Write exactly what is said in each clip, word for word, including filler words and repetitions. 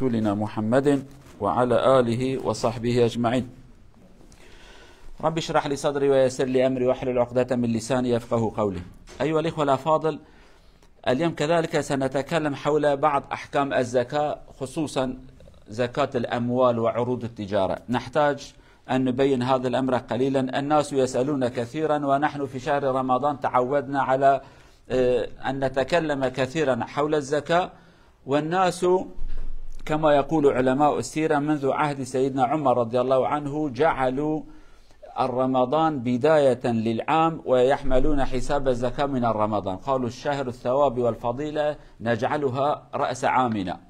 رسولنا محمد وعلى آله وصحبه أجمعين. رب اشرح لي صدري ويسر لي أمري واحلل عقدة من لساني يفقهوا قولي. أيها الإخوة الأفاضل، اليوم كذلك سنتكلم حول بعض أحكام الزكاة، خصوصًا زكاة الأموال وعروض التجارة. نحتاج أن نبين هذا الأمر قليلًا. الناس يسألون كثيرًا، ونحن في شهر رمضان تعودنا على، آه، أن نتكلم كثيرًا حول الزكاة. والناس كما يقول علماء السيرة منذ عهد سيدنا عمر رضي الله عنه جعلوا الرمضان بداية للعام ويحملون حساب الزكاة من الرمضان. قالوا: "الشهر الثواب والفضيلة نجعلها رأس عامنا."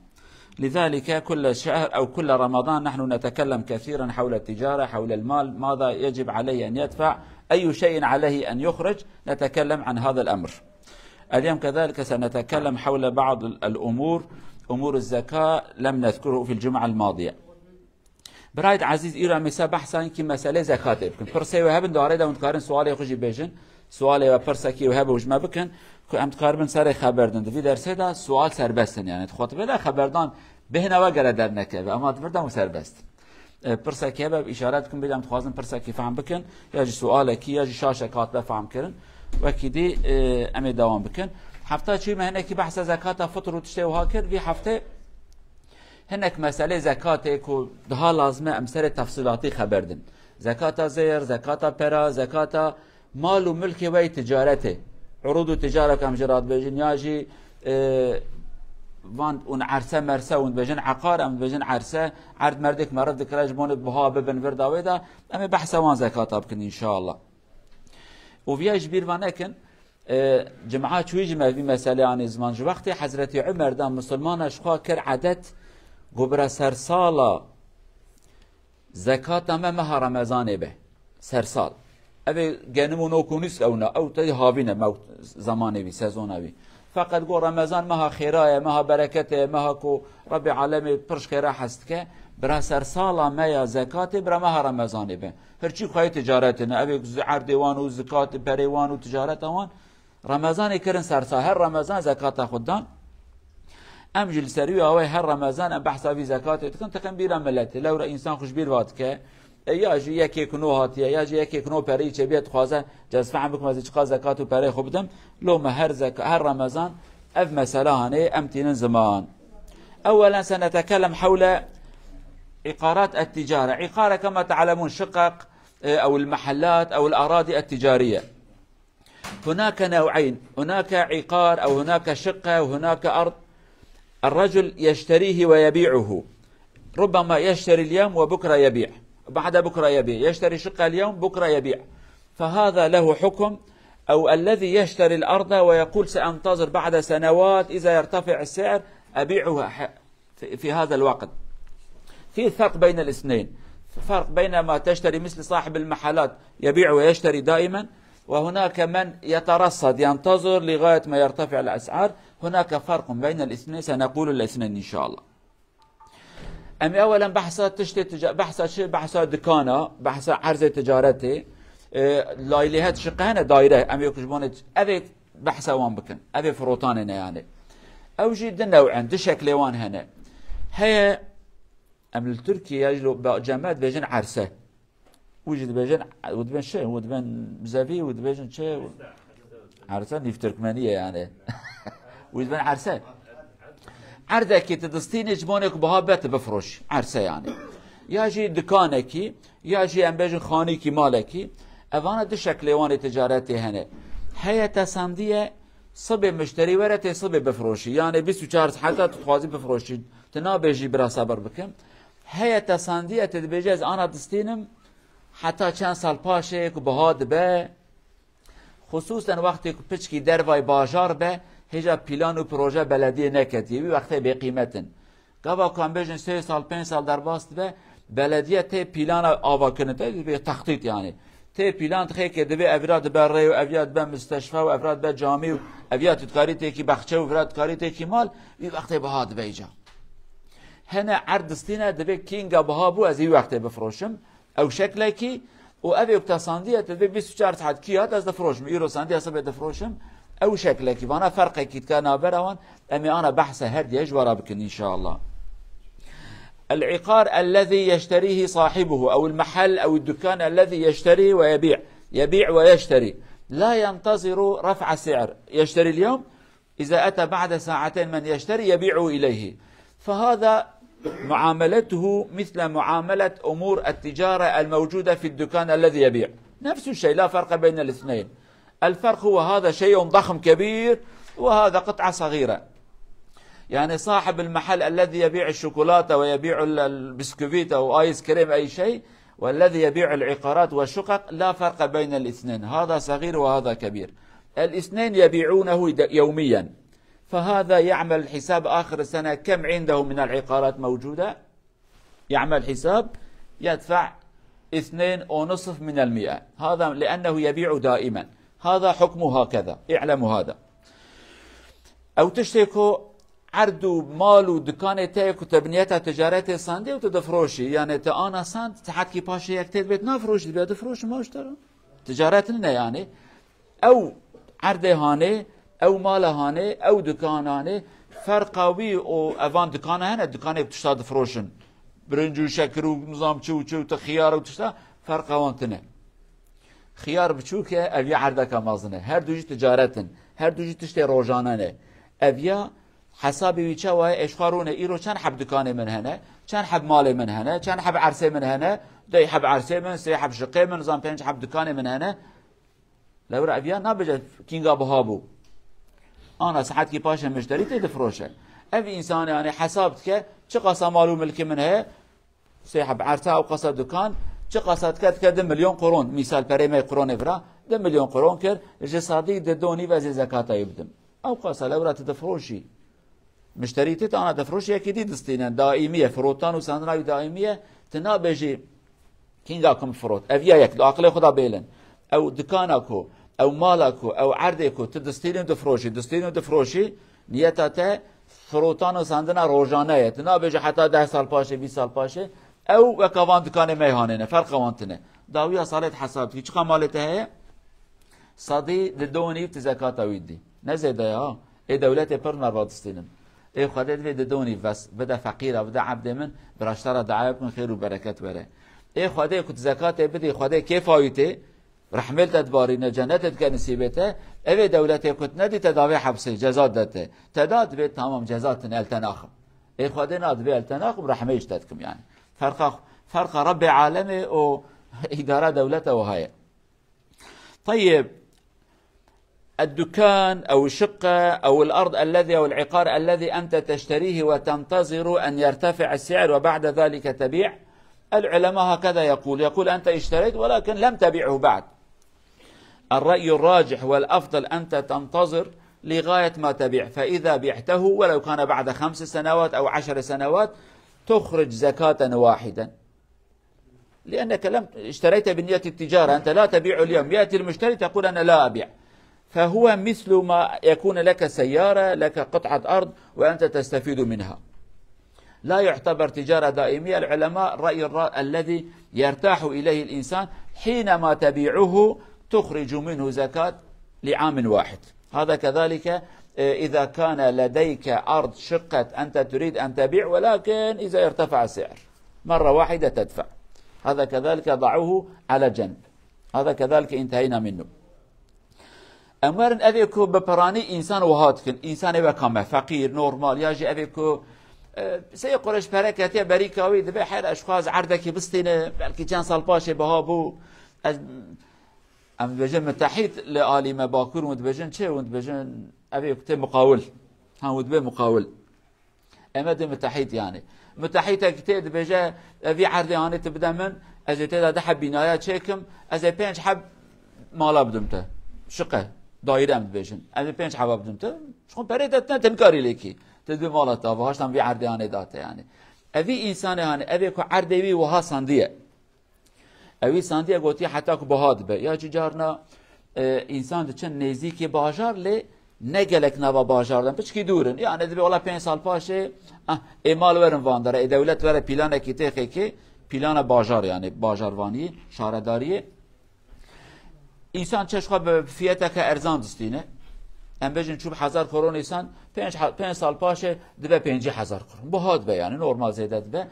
لذلك كل شهر أو كل رمضان نحن نتكلم كثيرًا حول التجارة، حول المال، ماذا يجب عليه أن يدفع، أي شيء عليه أن يخرج، نتكلم عن هذا الأمر. اليوم كذلك سنتكلم حول بعض ال-، الأمور، أمور الزكاة لم نذكره في الجمعة الماضية. Birayê ezîz, îro em ê ser behsa hinkî meselê zekatê bikin. Pirsê we hebin, di arê de hûn dikarin sualê xwe jî bêjin. Sualê we, pirsekî we hebe û ji me bikin, ku em dikaribin serê xeber din. Di vî dersê de sual serbest in, yani di xutbê de xeberdan bêhna we gere dernekeve, ama di vir de hûn serbest in. E, pirsekî hebe, îşaret bikin, bêjin em dixwazin pirsekî fehm bikin, ya jî sualekî, ya jî şaşek hatibe fehm kirin. Wekî dî, e, em ê dewam bikin. Hefta çûyî me hinekî behsa zekata fitr û tiştê wiha kir. Vî heftê hinek meselê zekatê ku daha lazim e em serê tefsîlatî xeber din. Zekata zêr, zekata pera, zekata mal û milkê we yê ticaretê. Urûd û ticaret em jê re dibêjin, ya jî, e, van hûn erse merse, hûn dibêjin eqar, em dibêjin erse, erd merdek meriv dikire ji bo biha bibin vir da wê de, em ê behsa wan zekata bikin înşallah. Û viya ji bîr ve nekin, e, cima çûyî jî me vî meselê anî ziman. Ji wextê Hezretî Umer de misilmana ji xwe kir edet, got bira sersala zekata me meha Remezanê be. Sersal. Ev ê genim û nok û nîsk ew ne. Ew tey havîn e, mewt zemanê wî, sezona wî. Feqet got Remezan meha xêra ye, meha bereketê ye, meha ku Rebbê alemê pir ji xêra hez dike. Bira sersala me ya zekatê, bira meha Remezanê be. Hirçî xweyê ticaretê ne. Ev ê erdê wan û zikat, perê wan û ticareta wan. Remezanê kirin sersa, her Remezan zekata xwe dan. Em jî li ser wî awayî her Remezan em behsa vî zekatê dikin, dikin bîra miletê. Lewra însan xwe ji bîr va dike. E, ya jî yekê ku nû hatiye, ya jî yekê ku nû pereyî çêbiye dixwaze, cez fehm bikim ez ê çiqas zekat û pereyê xwe bidim. Lo me her zeka-, her Remezan ev mesela hanê em tînin ziman. أولا سنتكلم حول عقارات التجارة. عقار كما تعلمون شقق، إيه، أو المحلات أو الأراضي التجارية. هناك نوعين، هناك عقار أو هناك شقة وهناك أرض. الرجل يشتريه ويبيعه، ربما يشتري اليوم وبكرة يبيع، بعد بكرة يبيع، يشتري شقة اليوم بكرة يبيع، فهذا له حكم. أو الذي يشتري الأرض ويقول سأنتظر بعد سنوات إذا يرتفع السعر أبيعها ح-، في، في هذا الوقت. في فرق بين الاثنين، فرق بين ما تشتري مثل صاحب المحلات يبيع ويشتري دائما، وهناك من يترصد ينتظر لغاية ما يرتفع الأسعار. هناك فرق بين الاثنين، سنقول الاثنين إن شاء الله. Em ê ewelen behsa tiştê tica-, behsa çi? Behsa dikana, behsa erzê ticaretê, e, laylehet şiqe hene, daire, em ê ku ji bo ne, ev ê behsa wan bikin. Ev ê firotanê ne yani. Ew jî di new'in, di şeklê wan hene. Heye, em li Tirkiye ya jî lo-, be-, cem me dibêjin erse. Û jî dibêjin, û dibên şi, û dibên zevî, û dibêjin çi? Erse nîv Tirkmenî ye yani. Û dibên erse. Erdekî tu distînî ji bonê ku biha be tu bifroş. Erse yani. Ya jî dikanekî, ya jî em bêjin xanîkî, malekî. Evana du şeklê wan ê ticaretê hene. Heye te sandiye sibê mişterî were tê sibê bifroşî. Yani bîst û çar saeta tu dixwazî bifroşî. Tu nabêjî bira sebir bikim. Heye te sandiye tu dibêjî ez ana distînim, heta çend sal paşê ku biha dibe, xisûsen wextê ku piçkî dervayê bajar be, hêja pîlan û proje belediyê neketiye, wî wextê bêqîmet in. Gava ku em bêjin sê sal, pênc sal derbas dibe, belediye tê pîlana avakirin, tê dibe textît yani. Tê pîlan dixê ke divê evira dibe rê û evira dibe misteşfa û evira dibe camî û evira tu dikarî têkî baxçe û evira dikarî têkî mal, wî wextê biha dibe îca. Hene erd distîne, divê kînga biha bû, ez ê wî wextê bifroşim. Ew şeklekî û ev ê ku te sandiye, te divê bîst û çar saet kî hat ez difroşim. Îro sandiye sibê difroşim. Ew şeklekî. Vana ferqekî dike navbera wan. Em ê ana behsa her diye ji we re bikin înşallah. العقار الذي يشتريه صاحبه أو المحل أو الدكان الذي يشتري ويبيع، يبيع ويشتري، لا ينتظر رفع سعر، يشتري اليوم، إذا أتى بعد ساعتين من يشتري يبيع إليه، فهذا معاملته مثل معاملة أمور التجارة الموجودة في الدكان الذي يبيع، نفس الشيء، لا فرق بين الاثنين. الفرق هو هذا شيء ضخم كبير وهذا قطعة صغيرة. يعني صاحب المحل الذي يبيع الشوكولاتة ويبيع ال-، البسكويت أو آيس كريم أي شيء، والذي يبيع العقارات والشقق، لا فرق بين الاثنين، هذا صغير وهذا كبير. الاثنين يبيعونه د-، يوميا، فهذا يعمل الحساب آخر السنة كم عنده من العقارات موجودة، يعمل حساب يدفع اثنين ونصف من المئة، هذا لأنه يبيع دائما. هذا حكمه هكذا، اعلموا هذا. Ew tiştê ku erd û mal û dikanê te ye ku te bi niyeta ticaretê sandê û tu difiroşî. Yani te ana sand, saetkî paşê yek tê dibêt nafiroşî, dibê difiroşim, maştara. Ticaret nine yani. Ew erdê hanê, ew mala hanê, ew dikan hanê, ferqa wî û evan dikana hene, dikanê tişta difiroşin. Birinc û şekir û nizam çi û çi û te xiyar û tişta, ferqa wan tine. Xiyar biçûk e, ev ya erdeka mezin e. Her du jî ticaret in. Her du jî tiştê rojane ne. Ev ya hesabê wî çawa ye? Êşxwa rûne, îro çend heb dikanê min hene? Çend heb malê min hene? Çend heb ersê min hene? Dey heb ersê min, sê heb şiqê min, zan pênc heb dikanê min hene. Lewra ev ya nabêje kînga biha bû. Ana saetkî paşê mişterî tê difiroşe. Ev însan yani hesab dike, çiqasa mal û milkê min heye? Sê heb ersa ew qasa dukan, çiqasa dike, dike du milyon qron, mîsal perê me qronê vira, du milyon qron kir, ji sadî di donî ve zê zekata wî bidim. Ew qasa lewra tu difiroşî. Mişterî tê, ana difiroşî yekî dî distîne, daîmî ye, firotan û sandina wî daîmî ye, tu nabêjî, kînga ku min firot. Ev ya yek, di aqilê xwe de bêlin. Ew dikana ku, ew mala ku, ew erdê ku, tu distînî û difiroşî, distînî û difiroşî, niyeta te firotan û sandina rojane ye. Tu nabêjî heta deh sal paşê, bîst sal paşê, ew weka van dikanê meyhanê ne, ferqa wan tine. Dawiya salê tu hesab dikî, çiqa malê te heye? Sadî di donî tu zekata wî dî. Ne zêde ya. Ê dewletê pir merva distînin. Ê Xwedê divê di donî ves, bide feqîra, bide ebdê min, bi reşta re dua bikin, xêr û bereket were. Ê Xwedê ku tu zekatê bidî, Xwedê kêfa wî tê, rehmê li te dibarîne, cennet dike nisîbê te, ev ê dewletê ku tu nedî te davê hepsê, ceza dide te. Te da dibê tamam ceza tine, el te naxim. Ê Xwedê na dibê el te naxim, rehmê ji te dikim yani. Ferqa, ferqa Rebbê alemê û îdara dewlete wiha ye. طيب، الدكان أو الشقة أو الأرض الذي، أو العقار الذي أنت تشتريه وتنتظر أن يرتفع السعر وبعد ذلك تبيع. العلماء هكذا يقول، يقول: أنت اشتريت ولكن لم تبيعه بعد. الرأي الراجح والأفضل أنت تنتظر لغاية ما تبيع، فإذا بعته ولو كان بعد خمس سنوات أو عشر سنوات تخرج زكاة واحدة. لأنك لم اشتريت بنية التجارة، أنت لا تبيع اليوم، يأتي المشتري تقول: "أنا لا أبيع"، فهو مثل ما يكون لك سيارة، لك قطعة أرض وأنت تستفيد منها. لا يعتبر تجارة دائمية. العلماء الرأي الرا-، الذي يرتاح إليه الإنسان حينما تبيعه تخرج منه زكاة لعام واحد. هذا كذلك، آه، إذا كان لديك أرض، شقة، أنت تريد أن تبيع، ولكن إذا ارتفع السعر مرة واحدة تدفع. هذا كذلك ضعه على جنب. هذا كذلك انتهينا منه. Em werin evê ku bi piranî însan wiha dikin. Însanê weka me, feqîr, normal, ya jî evê ku, e, sê qureş pere ketiye berîka wî, dibê her ez xwaz erdekî bistîne, belkî çend sal paşê biha bû. Ez Em dibêjin mitehît li alî me bakur, hûn dibêjin çi? Hûn dibêjin evê ku tê muqawil. Ha, hûn dibê muqawil. Em ê dê mitehît yani. Mitehîtek tê dibêje, "Ev vî erdê hanê tu bide min, ez ê tê de du heb bînaya çêkim, ez ê pênc heb mala bidim te. Şiqe, daîre em dibêjin. Ez ê pênc heba bidim te. Ji xwe perê te tine, te nikarî lêkî. Tu dibê mala te, ava haştan vî erdê hanê da te yani." Ev vî însanê hanê, evê ku erdê wî wiha sandiye. Ewî sandiye gotiye heta ku biha dibe. Ya jî carna, e, însan diçin nêzîkê bajar lê ne gelek nava bajar de, piçkî dûr in. Yani dibê wela pênc sal paşê, ah, ê mal werin van dere, ê dewlet were pîlanekî têxê kê, pîlana bajar yani bajarvaniyê, şaredariyê. Însan çeşxa bi fiyeteke erzan distîne. Em bêjin çû bi hezar koron însan, pênc ha-, pênc sal paşê dibe pêncî hezar koron. Biha dibe yani, normal zêde dibe.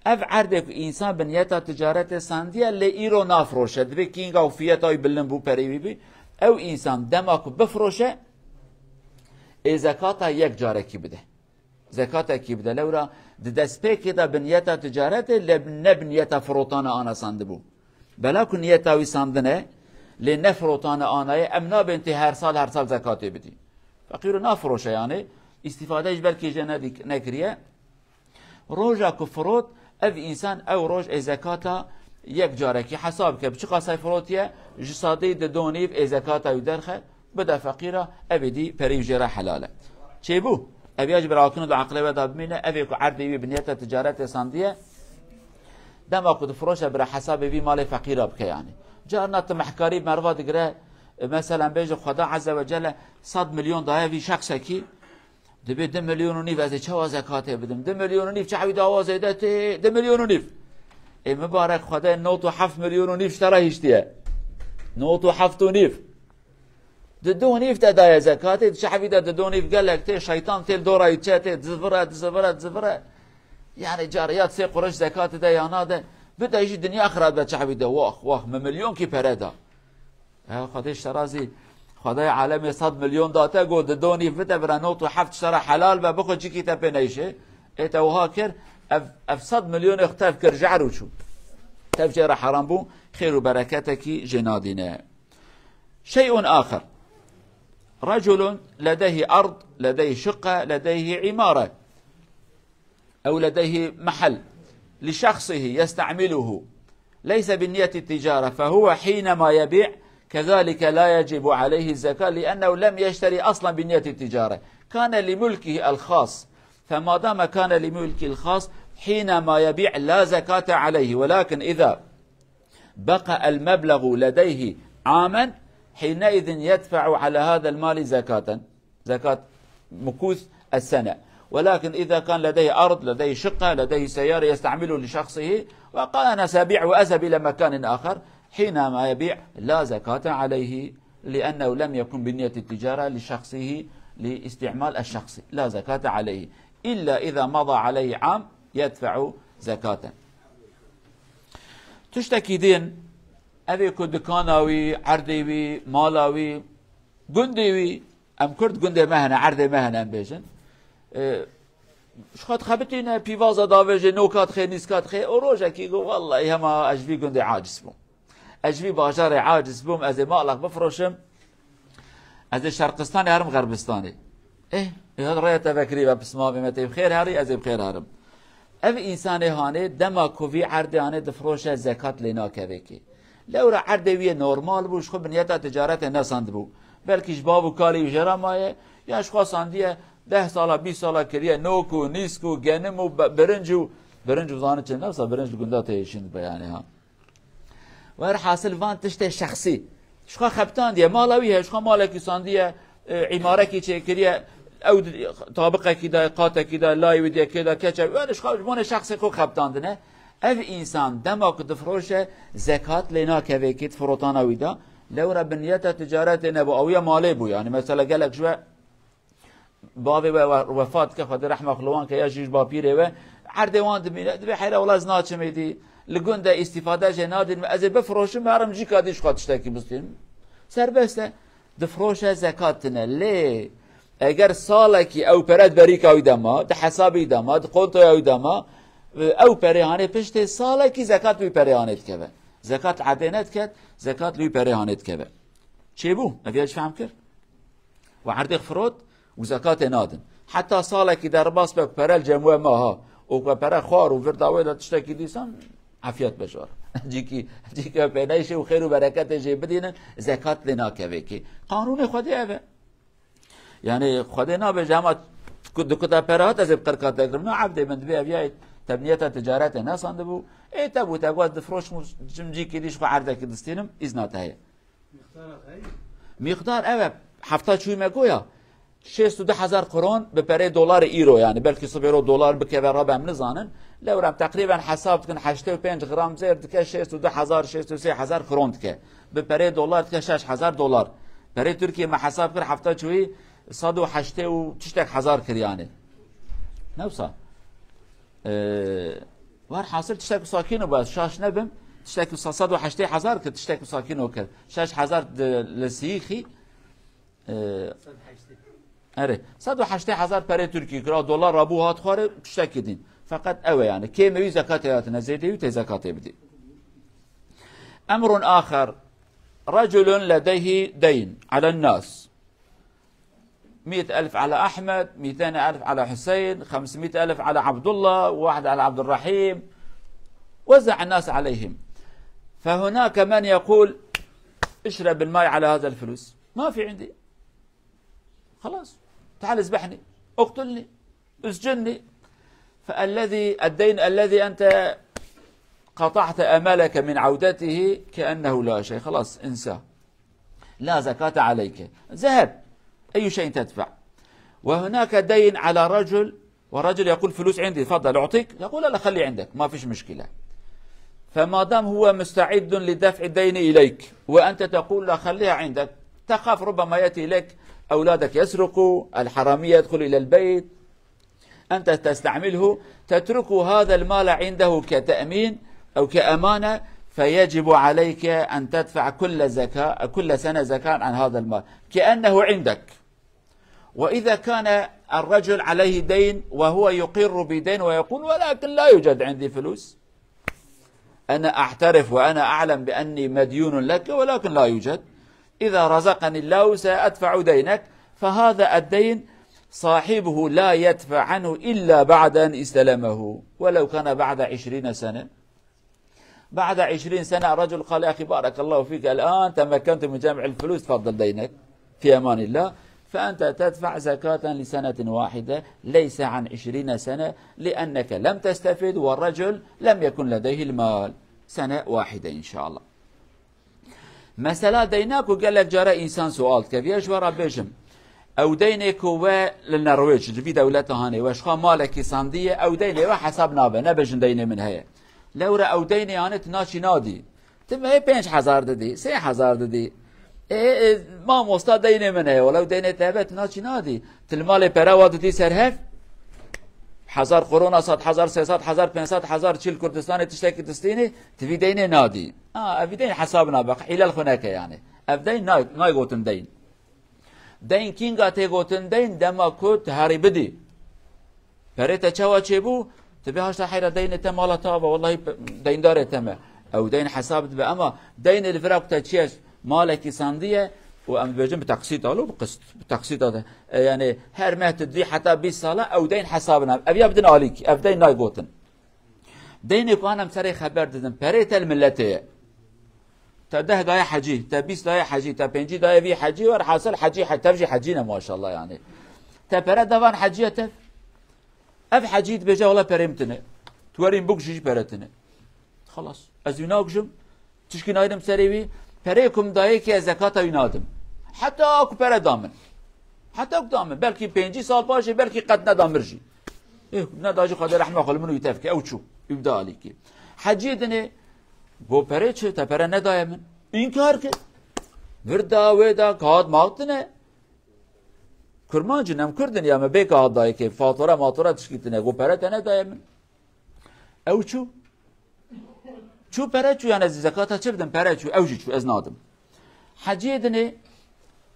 Ev erdê ku însan bi niyeta ticaretê sandiye, lê îro nafiroşe. Dibê kînga û fiyeta wî bilind bû, perê wî bî. Ew însan dema ku bifiroşe, ê zekata yek carekî bide. Zekatekî bide. Lewra di destpêkê de bi niyeta ticaretê, lê ne bi niyeta firotana ana sandibû. Bela ku niyeta wî sandine, lê ne firotana ana ye, em nabên tê her sal, her sal zekatê bidî. Feqîro nafiroşe yani, îstîfade ji belkî jê nedîk-, nekiriye. Roja ku firot, ev însan ew roj ê zekata yek carekî hesab ke. Bi çiqasay firotiye, ji sadeyî di do nîv ê zekata wî derxe, bide feqîra, ev êdî perê wî jê re helal e. Çêbû? Ev ya ji bira kin û di aqilê we de bimîne, ev ê ku erdê wî bi niyeta ticaretê sandiye, dema ku difiroşe bira hesabê vî malê feqîra bike yani. Carna tu mehkarî merva digire, e, meselen bêje Xweda Azze ve Celle sed milyon daye vî şexsekî, Dibê du milyon û nîv ez ê çawa zekatê bidim? Du milyon û nîv çawa wî dawa zêde tê? Du milyon û nîv. Ê mibarek Xwedê nod û heft milyon û nîv ji te re hiştiye. Nod û heft û nîv. Di du nîv te daye zekatê, di çawa wî de di du nîv gelek tê, şeytan tê li dora wî çe tê, dizivire, dizivire, dizivire. Yani cariya sê quruş zekatê de ya nade, bide jî dinya xira dibe çawa wî de. Wah, wah, min milyonkî pere da. He, Xwedê ji te razî, Xwedayê alemê sed milyon da te, got, di do nîv bide bira nod û heft ji te re helal be, bixwe cîkî te pê neyşê. Ê te wiha kir, ev, ev sed milyonê xwe tev kir, jehr û çû. Tev jê re heram bû, xêr û bereketekî jê nadîne. Şey'un axer. Reculun ledeyhi ard, ledeyhi şıkka, ledeyhi imare. أو لديه محل لشخصه يستعمله ليس بنية التجارة، فهو حينما يبيع كذلك لا يجب عليه الزكاة لأنه لم يشتري أصلا بنية التجارة، كان لملكه الخاص، فما دام كان لملكه الخاص حينما يبيع لا زكاة عليه، ولكن إذا بقى المبلغ لديه عاما حينئذ يدفع على هذا المال زكاة، زكاة مكوث السنة. ولكن إذا كان لديه أرض، لديه شقة، لديه سيارة يستعمله لشخصه، وقال: "أنا سأبيع وأذهب إلى مكان آخر"، حينما يبيع لا زكاة عليه، لأنه لم يكن بنية التجارة لشخصه، لاستعمال الشخصي، لا زكاة عليه، إلا إذا مضى عليه عام يدفع زكاة. Tiştekî din, ev ê ku dikana wî, erdê wî, mala wî, gundê wî, em Kurd gundê me hene, erdê me hene em bêjin. E, ji xwe dixebitîne, pîvaza davêjê, noka dixê, nîska dixê, û rojekî got, "Wellahî hema ez ji vî gundê aciz bûm. Ez ji vî bajarê aciz bûm, ez ê malek bifiroşim." Ez ê Şerqistanê herim Xerbistanê. Eh, ê hal rêya te vekirî ve pismamê me tê bi xêr herî, ez ê bi xêr herim. Ev însanê hanê dema ku vî erdê hanê difiroşe zekat lê nakeve kê. Lewra erdê wî yê normal bû, ji xwe bi niyeta ticaretê nesandibû. Belkî ji bav û kalê wî jê re maye, ya ji xwe sandiye deh sala, bîst sala kiriye, nok û nîsk û genim û be-, birinc û, birinc û zanin çi nefsa, birinc li gunda tê şîn be yani ha. Werhasil van tiştê şexsî. Ji xwe xebtandiye, mala wî heye, ji xwe malekî sandiye, e, îmarekî çêkiriye, ew di-, tabiqekî de, qatekî de, layê wî de, kê de, keça wî, yani ji xwe ji bonê şexsê xwe xebtandine. Ev însan dema ku difiroşe, zekat lê nakeve kê di firotana wî de. Lewra bi niyeta ticaretê nebû, ew ya malê bû, yani mesela gelek ji we bavê we, we, wefat dike, Xwedê rehma xwe li wan ke, ya jî ji bapîrê we, erdê wan dimîne, dibê heyra wela ez naçim êdî, li gund de îstîfade jê nadînim, ez ê bifiroşim, herim cîka dî ji xwe tiştekî bistînim. Serbest e, difiroşe, zekat tine. Lê eger salekî ew pere di berîka wî de ma, di hesabê wî de ma, di kontoya wî de ma, ew perê hanê piştê salekî zekat wî perê hanê dikeve. Zekat erdê nediket, zekat li wî perê hanê dikeve. Çêbû, ev ya ji fehm kir? Û erdê firot û zekatê nadin. Heta salekî derbas be ku pere li cem we ma ha. Û ku pere xwar û vir da wê de tiştekî dîsan efiyet bejar. Cîkî, cîkî pê neyşê û xêr û bereketê jê bidînin, zekat lê nakeve kê. Qanûnê Xwedê ev e. Yani Xwedê nabêje hema ku di kuta pere hat ez ê bi qirka te kirim. Na evdê min dibê ev ya te bi niyeta ticaretê nesandibû. Ê te bû te got difiroşim û çim cîkî dî ji xwe erdekî distînim, îzna te heye. Mîqdar ev e, hefta çûyî me goya. Şêst û du hezar kron bi perê dolarê îro, yani belkî sibê ro dolar bikeve rabe em nizanin. Lewra em teqrîben hesab dikin heştê û pênc gram zêr dike şêst û du hezar, şêst û sê hezar kron dike. Bi perê dolar dike şeş hezar dolar. Perê Tirkiye me hesab kir hefta çûyî sed û heştê û tiştek hezar kir yani. Ne wisa? Ee, Werhasil tiştek sakîn û bes şaş nebim, tiştek sa-, sed û heştê hezar kir, tiştek sakîn û kir. Şeş hezar di-, li siyîxî, e, erê, sed û heştê hezar perê Tirkî kira, dolar rabû hat xwarê, tiştekî din. Feqet ew e yani. Kêmê wî zekatê hatine, zêdê wî tê zekatê bidî. Emrun axer, reculun ledeyhi deyn alen nas. مية ألف على أحمد، ميتين ألف على حسين، خمسمية ألف على عبد الله، واحد على عبد الرحيم. وزع الناس عليهم. فهناك من يقول: "اشرب الماء على هذا الفلوس. ما في عندي. خلاص. تعال اذبحني. اقتلني. اسجنني." فالذي، الدين الذي أنت قطعت أملك من عودته كأنه لا شيء. خلاص، انساه. لا زكاة عليك. ذهب. أي شيء تدفع؟ وهناك دين على رجل، والرجل يقول: "فلوس عندي، تفضل أعطيك." يقول: "لا، لا، خليه عندك، ما فيش مشكلة." فما دام هو مستعد لدفع الدين إليك، وأنت تقول: "لا، خليها عندك"، تخاف ربما يأتي إليك أولادك يسرقوا، الحرامية يدخل إلى البيت، أنت تستعمله، تترك هذا المال عنده كتأمين أو كأمانة، فيجب عليك أن تدفع كل زكاة، كل سنة زكاة عن هذا المال، كأنه عندك. وإذا كان الرجل عليه دين وهو يقر بدين ويقول: "ولكن لا يوجد عندي فلوس، أنا أعترف وأنا أعلم بأني مديون لك ولكن لا يوجد، إذا رزقني الله سأدفع دينك"، فهذا الدين صاحبه لا يدفع عنه إلا بعد أن استلمه، ولو كان بعد عشرين سنة. بعد عشرين سنة الرجل قال: "يا أخي، بارك الله فيك، الآن تمكنت من جمع الفلوس، تفضل دينك في أمان الله"، فأنت تدفع زكاة لسنة واحدة، ليس عن عشرين سنة، لأنك لم تستفد، والرجل لم يكن لديه المال. سنة واحدة إن شاء الله. Mesela deyna ku gelek cara însan sual dike, viya ji we re bêjim, ew deynê ku we li Norwêc, li vî dewleta hanê, we ji xwe malekî sandiye, ew deynê we hesab nabe, nebêjin deynê min heye. Lewre ew deynê hanê tu naçî nadî. Tu me pênc hezar didî, sê hezar didî. Ê, ê, mamosta deynê min heye, welew deynê te hebe tu naçî nadî. Tu li malê pere wa didî ser hev? Hezar korona, sed hezar, sê sed hezar, pênc sed hezar, çil Kurdistanê tiştekî distînî, tu vî deynê nadî. Ha, ev vî deyn hesab nabe, hîlel xwe neke yani. Ev deyn nay-, naygotin deyn. Deyn kînga tê gotin deyn, dema ku tu herî bidî. Perê te çawa çêbû? Tu bê haşta heyra deynê te mala te ava, wellahî pe-, deyndarê te me. Ew deyn hesab dibe, ema deynê li vira ku te çiye malekî sandiye û em dibêjin bi teqsît alo, bi qist, bi teqsît ade. E, yani her meh tu didî heta bîst sala ew deyn hesab nabe. Ev ya bidin alîk, ev deyn naygotin. Deynê ku an em serê xeber didin, perê te li miletê ye. Te deh daye hecî, te bîst daye hecî, te pêncî daye vî hecî, werhasil hecî, he-, tev jî hecî ne maşallah yani. Te pere da van heciya tev. Ev hecî dibêje, wela perê min tine. Tu werî min bikujî jî pere tine. Xelas. Ez wî nakujim. Tişkî naynim serê wî. Perê ku min dayê kê, ez zekata wî nadim. Heta ku pere da min. Heta ku da min. Belkî pêncî sal paşê, belkî qet neda mir jî. Ê, neda jî Xwedê rehma xwe li min û wî tev ke. Ew çû. Wî bida alîkî. Hecî dinê. Go perê çi? Te pere nedaye min. Înkar kir. Vir da wê da, kağıt mağıt tine. Kurmancin, em Kurdin ya, me bê kağıt dayê kê. Fatura matura tişkî tine. Go pere te nedaye min. Ew çû. Çû pere çû, yani ez zekata çi bidim, pere çû, ew jî çû, ez nadim. Heciyê dinê,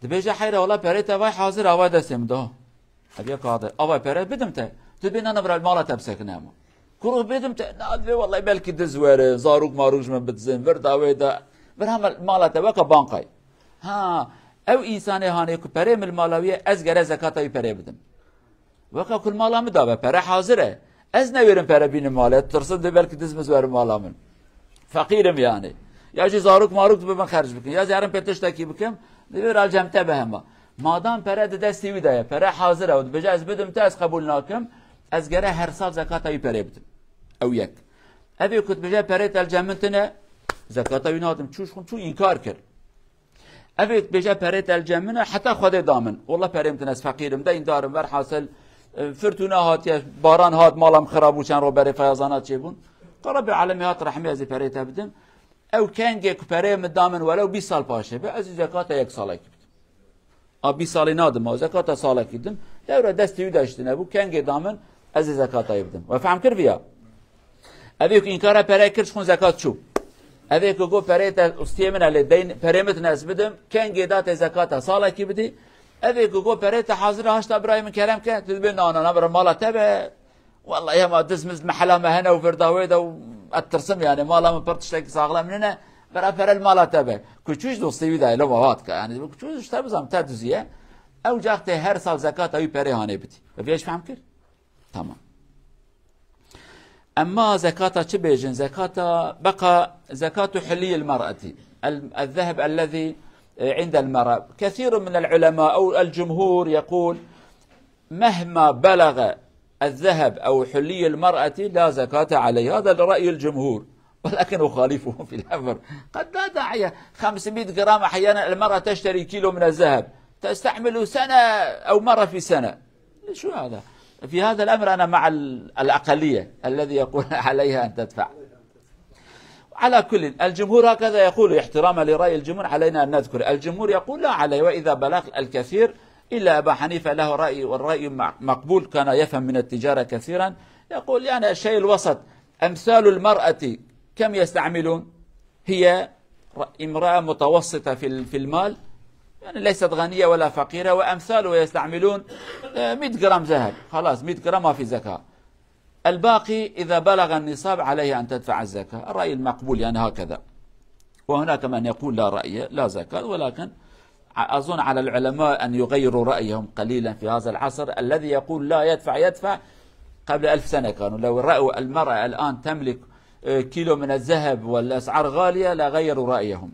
dibêje heyra wela perê te vay hazir, avay destê min de. Ev ya kade, avay pere bidim te, tu bê nana bira mala te bisekine hema. Kuruh bidim te, na divê wellahî belkî diz were, zarok marok ji min bidizin, vir da wê de, vir hema mala te weke bankay. Ha, ew însanê hanê ku perê min li mala wî ye, ez gere zekata wî perê bidim. Weka ku li mala min dabe, pere hazir e. Ez newêrim pere bînim malê, tirsim dê belkî diz min zwerim mala min. Feqîrim yani. Ya jî zarok marok dibin xerc bikin. Ya zî herin pê tiştekî bikim, divê ralcem te be hema. Madam pere di destê wî de ye, pere hazir e û dibêje ez bidim te, ez qebûl nakim, ez gere her sal zekata wî perê bidim. Ew yek. Ev ê ku dibêje perê te li cem min tine, zekata wî nadim. Çû ji xwe çû înkar kir. Ev ê dibêje perê te li cem min e, heta Xwedê da min. Wallah perê min tine, ez feqîr im, deyndar im, werhasil, e, firtûna hatiye, baran hat, mala min xirab bû, çend roj berê feyazana çêbûn. Ka Rebbê alemê hat rehmê, ez ê perê te bidim. Ew kengê ku perê min da min, welew bîst sal paşê be, ez ê zekata yek salekî bidim. A bîst salî nadim, a zekata salekî bidim. Lewre destê wî de ji tine bû, kengê da min, ez ê zekata wî bidim. We fehm kir viya? Evê ku înkara perê kir, ji xwe zekat çû. Evê ku got perê te ustiyê min e, lê deyn perê min tine ez bidim, kengê da tê zekata salekî bidî. Evê ku got perê te hazir e, haşta birayê min kerem ke, tu dibê na, na, na, bira mala te be. Wellahî hema diz miz mehela me hene û virda wê de û ez tirsim yani, mala min pir tiştekî saxlem nine, bira pere li mala te be. Ku çû ji dostê wî de, lo ma hat ke, yani ku çû ji te bizam te duzî ye. Ew cax tê her sal zekata wî perê hanê bidî. Vê ji fehm kir? Tamam. أما زكاة تبيجن زكاة بقى زكاة حلي المرأة، ال-، الذهب الذي عند المرأة. كثير من العلماء أو الجمهور يقول: مهما بلغ الذهب أو حلي المرأة لا زكاة عليه. هذا رأي الجمهور، ولكن أخالفهم في الأمر. قد لا داعي، خمسمية جرام، أحيانا المرأة تشتري كيلو من الذهب تستعمل سنة أو مرة في سنة. شو هذا؟ في هذا الأمر أنا مع ال-، الأقلية الذي يقول عليها أن تدفع. على كل، الجمهور هكذا يقول، احتراما لرأي الجمهور علينا أن نذكر. الجمهور يقول لا عليه، وإذا بلغ الكثير، إلا أبا حنيفة له رأي، والرأي مع-، مقبول، كان يفهم من التجارة كثيرا، يقول يعني الشيء الوسط، أمثال المرأة كم يستعملون؟ هي ر-، امرأة متوسطة في ال-، في المال، يعني ليست غنية ولا فقيرة، وأمثالها يستعملون، آه، مية جرام ذهب، خلاص مية جرام ما في زكاة. الباقي إذا بلغ النصاب عليه أن تدفع الزكاة. الرأي المقبول يعني هكذا. وهناك من يقول لا رأي، لا زكاة، ولكن أظن على العلماء أن يغيروا رأيهم قليلا في هذا العصر. الذي يقول لا يدفع، يدفع، قبل ألف سنة كانوا. لو رأوا المرأة الآن تملك، آه، كيلو من الذهب والأسعار غالية، لغيروا رأيهم.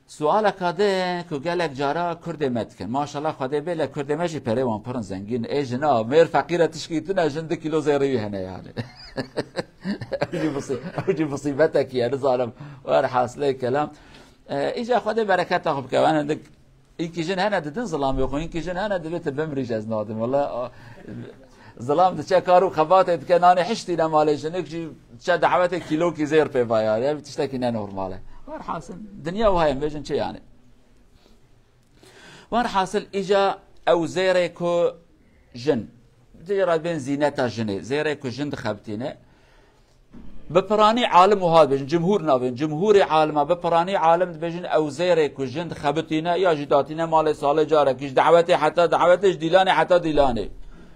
Sualeka din ku gelek cara Kurdê me dikin. Maşallah, Xwedê bê le Kurdê me jî perê wan pir in, zengîn. Ê jina, mêr feqîr e, tişkî tune, jin du kîlo zêrê wî hene yani. Ew jî musî-, ew jî musîbetekî ye, nizanim. Werhasilê kelam. E, îca Xwedê bereketa xwe bike. Wan hindik, hinkî jin hene didin zilamê xwe, hinkî jin hene dibê tu bimrî, ez nadim. Wala, a, zilam diçe kar û xebatê dike, nanê hiştî ne malê jinik jî diçe dawetê kîlokî zêr pê va yani. Ev tiştekî ne normal e. Werhasil, dinya wiha ye, bêjin çi yani? Werhasil, îca ew zêrê ku jin, jê re bên zîneta jinê, zêrê ku jin dixebitîne, bi piranî alim wiha dibêjin, cumhûr nabên, cumhûrê alima, bi piranî alim dibêjin, ew zêrê ku jin dixebitîne, ya jî datîne malê salê carekî, ji dawetê heta dawetê, ji dîlanê heta dîlanê,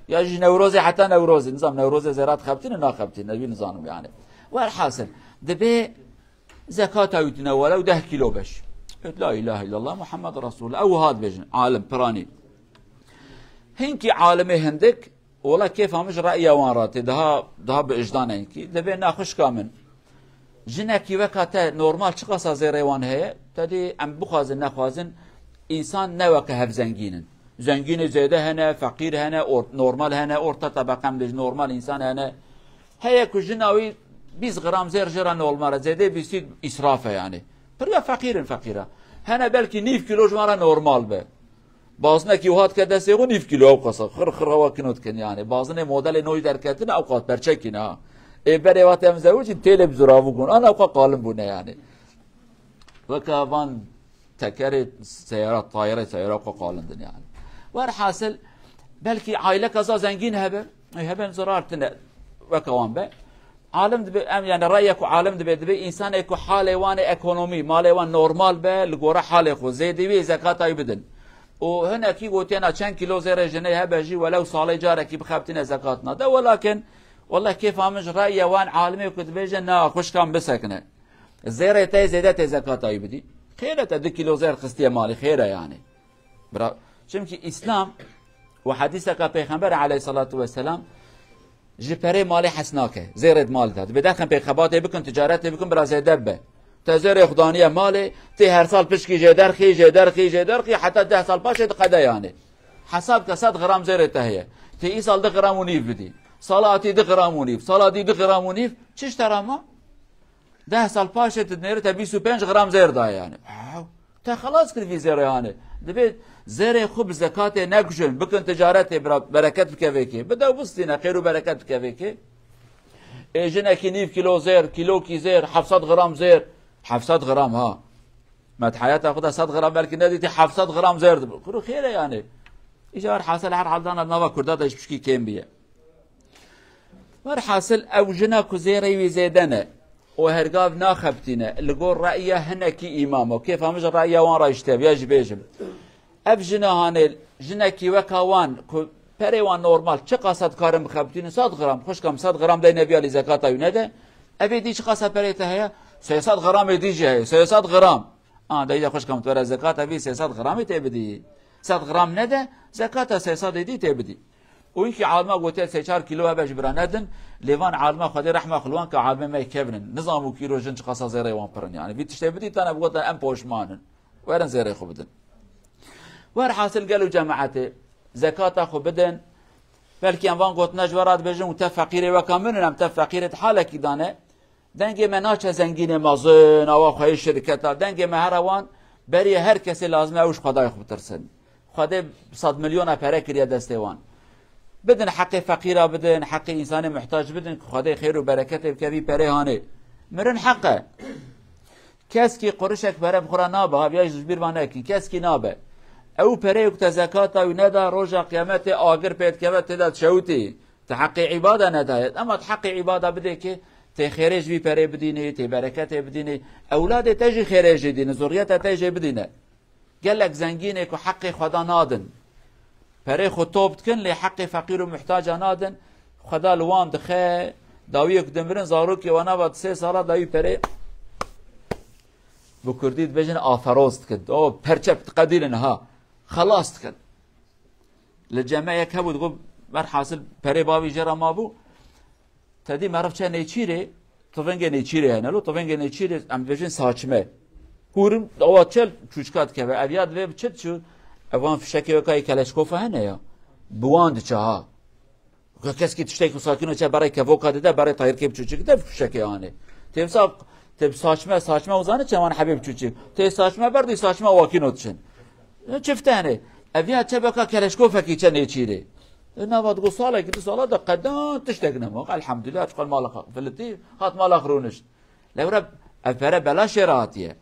ya jî ji Newrozê heta Newrozê, nizam Newrozê zêra dixebitîne, naxebitîne, wî nizanim yani. Werhasil, dibê zekata wî tune were û deh kîlo beş. La ilahe illallah Muhammed Resulullah. Ew wiha dibêjin, alim, piranî. Hinkî alimê hindik, wela kêfa min ji re'ya wan re tê, daha, daha bi ijdan e hinkî. Dibê na xwişka min. Jinekî weka te normal çiqasa zêrê wan heye, te dî em bixwazin nexwazin, însan ne weke hev zengîn in. Zengînê zêde hene, feqîr hene, or-, normal hene, orta tebeqe em dibêjin normal însan hene. Heye ku jina wî bîst gram zêr jê re normal e, zêdê bîstî îsraf e yani. Pir ya feqîr in, feqîr e. Hene belkî nîv kîlo ji wan re normal be. Bazinekî wiha dike destê xwe, nîv kîlo ew qasa. Xir xir hewa kino dikin yani. Bazinê modelê nû derketine ew qas perçekî ne ha. Ê berê wextê em zewicîn têlê bi zûravû bûn. Ana ew qas qalin bûne yani. Weke van tekerê seyara, tayerê seyara xwe qalindin yani. Werhasil, belkî aileka za zengîn hebe, ê, hebe zirar tine weke wan be. Alim dibe, em yani reye ku alim dibe, dibe însanê ku halê wan ê ekonomî, malê wan normal be, li gore halê xwe, zêdî wî zekata wî bidin. Û hinekî gotiye na çend kîlo zêrê jinê hebe jî, welew salê carekî bixebitîne zekat nade. Welakin, weleh kêfa min ji reye wan alimê ku dibêje, na, xwişkan bisekine. Zêrê te zêde tê zekata wî bidî. Xêr e te du kîlo zêr xistiye malê, xêr e yani. Bira, çimkî Îslam û hedîseka Pêxember aleyhissalatu vesselam ji perê malê hes nake. Zêrê di malê de. Dibê derxin pê xebatê bikin, ticaretê bikin, bira zêde bibe. Te zêrê xwe daniye malê, tê her sal pişkî jê derxî, jê derxî, jê derxî, heta deh sal paşê diqede yani. Hesab ke sed gram zêrê te heye. Tê îsal du gram û nîv bidî. Sala atî du gram û nîv. Sala dî du gram û nîv. Çi ji te re ma? Deh sal paşê tu dinêrî te bîst û pênc gram zêr daye yani. Ew, te xelas kir vî zêrê yani. Dibê zêrê xwe bi zekatê nekujin, bikin ticaretê bira bereket bike vê kê. Bide û bistîne, xêr û bereket bike vê kê. Ê jinekî nîv kîlo zêr, kîlokî zêr, heft sed gram zêr, heft sed gram ha. Me di heyata xwe de sed gram belkî nedîtî, heft sed gram zêr dibe. Kuro xêr e yani. Îcar hasel her hal dana nava Kurda de ji pişkî kêm biye. Werhasil ew jina ku zêrê wî zêde ne û hergav naxebitîne, li gor re'ya hinekî îmam û kêfa min ji re'ya wan re îşte ya jî bêjim. Ev jina hanê jinekî weka wan ku perê wan normal çiqasa dikarin bixebitînin, sed gram, xwişka min sed gram deyne vî alî zekata wî nede. Evê dî çiqasa perê te heye? Sê sed gramê dî jî heye, sê sed gram. A, deyde xwişka min, tu were zekata vî sê sed gramê tê bidî. Sed gram nede, zekata sê sedê dî tê bidî. Û hinkî alima gotiye sê çar kîlo hebe ji bira nedin, lê van alima Xwedê rehma xwe li wan ke alimê me kevin in. Nizam û kîro jin çiqasa zêrê wan pir in. Yani vî tiştê bidî tane bigotin em poşman in. Werin zêrê xwe bidin. Werhasil gel û cemaetê zekata xwe bidin. Belkî em van gotina ji we re dibêjin û te feqîrê weka min in, em te feqîrê di halekî dane. Dengê me naçe zengînê mezin, awa xweyê şirketa. Dengê me here wan beriye her kesê lazim e ew ji Xwedayê xwe bitirsin. Xwedê sed milyona pere kiriye destê wan. Bidin heqê feqîra bidin, heqê însanê muhtac bidin ku Xwedê xêr û bereketê bike vî perê hanê. Mirin heq e. Keskî qurişek pere bi xwe re nabe, ha, viya ji bîr ve nekin. Keskî nabe. Ew pereyê ku te zekata wî neda, roja qiyametê agir pê dikeve, tê de dişewitî. Te heqê îbada nedaye. Ema tu heqê îbada bidê ki tê xêrê ji vî perê bidînî, tê bereketê bidînî. Ewladê te jî xêrê jê dîne, zurriyeta te jê bidîne. Gelek zengînê ku heqê Xweda nadin. Perê xwe top dikin, lê heqê feqîr û muhtaca nadin. Xweda li wan dixe, dawiyê ku dimirin, zarokê wan ava di sê sala dawî perê bi kurdî dibêjin aferoz dikin. O perçe diqedînin ha. Xelas dikin. Li cemeyek hebû, digot, berhasil perê bavî jê re mabû. Te dî meriv çe nêçîrê, tivingê nêçîrê hene lo, tivingê nêçîrê, em dibêjin saçme. Hûrim, awa çel çûçka dikeve, ev ya divê bi çi diçû? Ev wan fişekê weka yê keleşkofa hene ya. Bi wan diçe ha. Ke keskî tiştekî sakîno çe berê kevoka dide, berê tayirkê biçûçik de fişekê anê. Tê wisa, tê saçme, saçme uzanî çeman hebê biçûçik. Tê saçme berdî saçme wakîno diçin. Çift hene. Ev ya çebeka keleşkofekî çe nêçîrê. E, nava digo salekî, du sala de qedan tiştek nema. Elhamdülillah, çiqal mala xwe filitî, hat mala xwe rûnişt. Lewre ev pere belaşê re hatiye.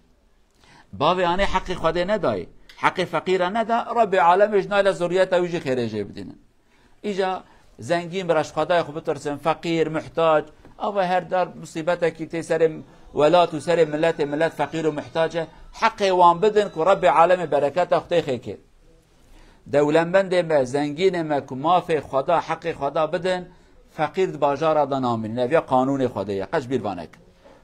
Bavê anê heqê Xwedê nedayê. Heqê feqîra neda, Rebbê alemê ji nayla zurriyeta wî jî xêrê jê bidînin. Îca zengîn bira ji Xwedayê xwe bitirsin, feqîr, muhtac, ava her dar musîbetekî tê serê welat û serê miletê, milet feqîr û muhtac e. Heqê wan bidin ku Rebbê alemê bereketa xwe tê xêkê. Dewlemendê me, zengînê me ku mafê Xweda, heqê Xweda bidin, feqîr di bajara de namînin. Ev ya qanûnê Xwedê ye, qet ji bîr va nekin.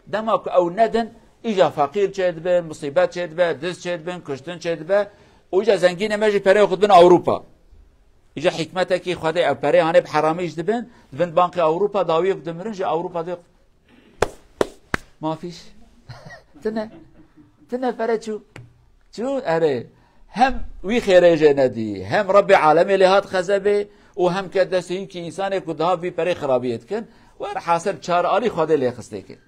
Dema ku ew nedin, îca feqîr çêdibe, musîbet çêdibe, diz çêdibin, kuştin çêdibe. Û îca zengînê me jî pereyê xwe dibin Ewropa. Îca hikmetekî Xwedê ew perê hanê bi heramî jî dibin, dibin bankê Ewropa, dawiyê ku dimirin ji Ewropa dê. Mafîş. Tine. Tine pere çû. Çû, erê. Hem wî xêrê jê nedî, hem Rebbê alemê lê hat xezebê û hem ke destê hinkî însanê ku daha vî perê xirabiyê dikin, werhasil çar alî Xwedê lê xistê kir.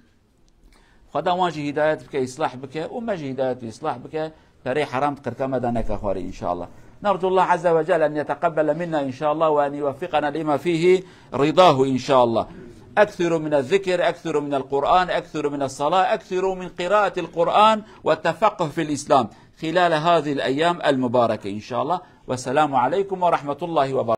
Xweda wan jî hîdayet bike, îslah bike û me jî hîdayet û îslah bike. Perê heram di qirka me de neke xwarî, inşallah. نرجو الله عز وجل أن يتقبل منا إن شاء الله وأن يوفقنا لما فيه رضاه إن شاء الله. أكثروا من الذكر، أكثروا من القرآن، أكثروا من الصلاة، أكثروا من قراءة القرآن والتفقه في الإسلام خلال هذه الأيام المباركة إن شاء الله. والسلام عليكم ورحمة الله وبركاته.